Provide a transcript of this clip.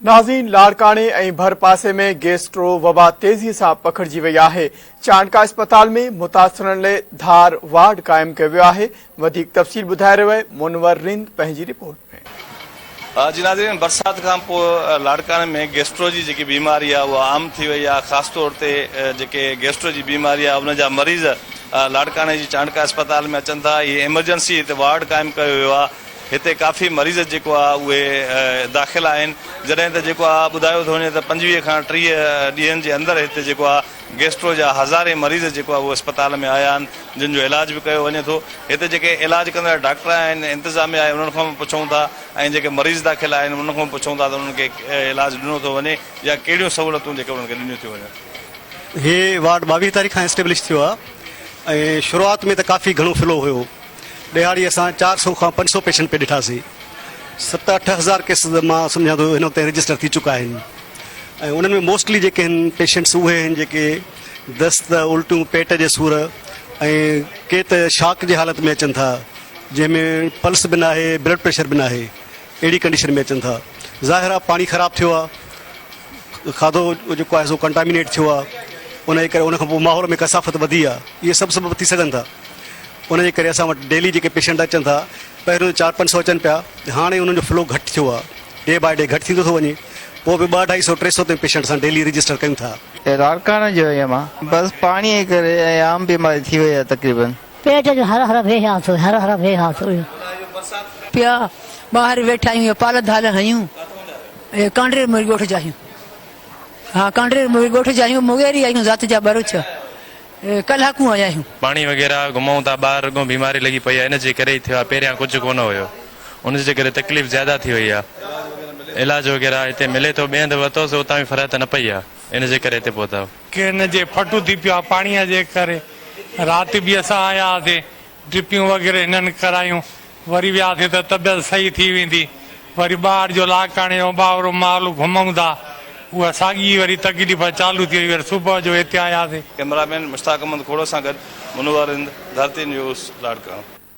ناظرين لاڙڪاڻي ۽ ڀرپاسي ۾ گيسٽرو وبا تيزي سان پکڙجي وئي آهي، چانڊڪا اسپتال ۾ متاثرن لئي ڌار وارڊ قائم ڪيو ويو آهي، وڌيڪ تفصيل ٻڌائي رهيو آهي منور رند پنهنجي رپورٽ ۾. جي ناظرين برسات کان پوء لاڙڪاڻي ۾ گيسٽرو جي جيڪي بيماري آهي اها عام ٿي وئي آهي خاص طور تي جيڪي گيسٽرو جي بيماري آهي ان جا مريض لاڙڪاڻي جي چانڊڪا اسپتال ۾ اچن ٿا هي ايمرجنسي هتي وارڊ قائم ڪيو ويو آهي هتي ڪافي مريض جيڪو آ اهي داخل آهن جڏهن ته جيڪو آ ٻڌايو ٿو وڃي ته 25 کان 30 ڏينهن جي اندر هتي جيڪو آ گيسٽرو جا هزارين مريض جيڪو آ اهو اسپتال ۾ آيا آهن جن جو علاج به ڪيو وڃي ٿو هتي جيڪي علاج ڪندڙ ڊاڪٽر آهن انتظاميه آهي انهن کان به پڇون ٿا ۽ جيڪي مريض داخل آهن انهن کان به پڇون ٿا ته انهن کي علاج ڏنو ٿو وڃي يا ڪهڙيون سهولتون جيڪي انهن کي ڏنيون ٿيون وڃن. هي وارڊ 22 تاريخ کان اسٽيبلش ٿيو آ ۽ شروعات ۾ ته ڪافي گهڻو فلو هيو ڏهاڙي اسان 400 کان 500 پيشنٽ پئي ڏٺاسين. ست اٺ هزار ڪيسز مان سمجهان ٿو هن وقت تائين رجسٽر ٿي چڪا آهن ۽ انهن ۾ موسٽلي جيڪي آهن پيشنٽس اهي آهن جيڪي دست الٽيون پيٽ جي سور ۽ ڪي ته شاڪ جي حالت ۾ اچن ٿا جنهن ۾ پلس به ناهي بلڊ پريشر به ناهي اهڙي ڪنڊيشن ۾ اچن ٿا ظاهر آهي پاڻي خراب ٿيو آهي کاڌو جيڪو آهي سو ڪنٽامينيٽ ٿيو آهي ان جي ڪري ان کان پوء ماحول ۾ ڪثافت وڌي آهي اهي سڀ سبب ٿي سگهن ٿا ان جي ڪري اسان وٽ ڊيلي جيڪي پيشنٽ اچن ٿا پهريون ته چار پنج سو اچن پيا هاڻي انهن جو فلو گهٽ ٿيو آهي ڊي باء ڊي گهٽ ٿيندو ٿو وڃي پوء به ٻه اڍائي سو ٽي سو تائين پيشنٽ اسان ڊيلي رجسٽر ڪيون ٿا. لاڙڪاڻي جو آهيان مان. بس پاڻي جي ڪري ۽ عام بيماري ٿي وئي آهي تقريبن. پيٽ جو هر هر بي حال ٿو هر هر بي حال ٿو. پيا ٻاهر ويٺا آهيون يا پال ڌال هنيون اي ڪانڊري موري ڳوٺ جا آهيون ها ڪانڊري موري ڳوٺ جا آهيون مغيري آهيون ذات جا ٻروچ ڪلاڪون آيا آهيون. پاڻي وغيره گهمون ٿا ٻاهر رڳو بيماري لڳي پئي آهي ان جي ڪري ئي ٿيو آهي پهريان ڪجهه ڪونه هيو ان جي ڪري تڪليف زياده ٿي وئي آهي علاج وغيره هتي ملي ٿو ٻئي هنڌ ورتوسي اتان به فرحت نه پئي آهي ان جي ڪري هتي پهتا. ڪنھن جي ڦٽو ٿي پيو آ پاڻيء جي ڪري. رات به اسان آيا هئاسين، ڊرپيون وغيره هنن ڪرايون، وري وياسين ته طبيعت صحيح ٿي ويندي. وري ٻاهر جو لاڙڪاڻي جو ٻاهرو ماحول گهمون ٿا، اها ساڳي وري تڪليف چالو ٿي وئي، وري صبح جو هتي آياسين. ڪئميرا مين مشتاق احمد کوڙو سان گڏ منور رند، ڌرتي نيوز، لاڙڪاڻو.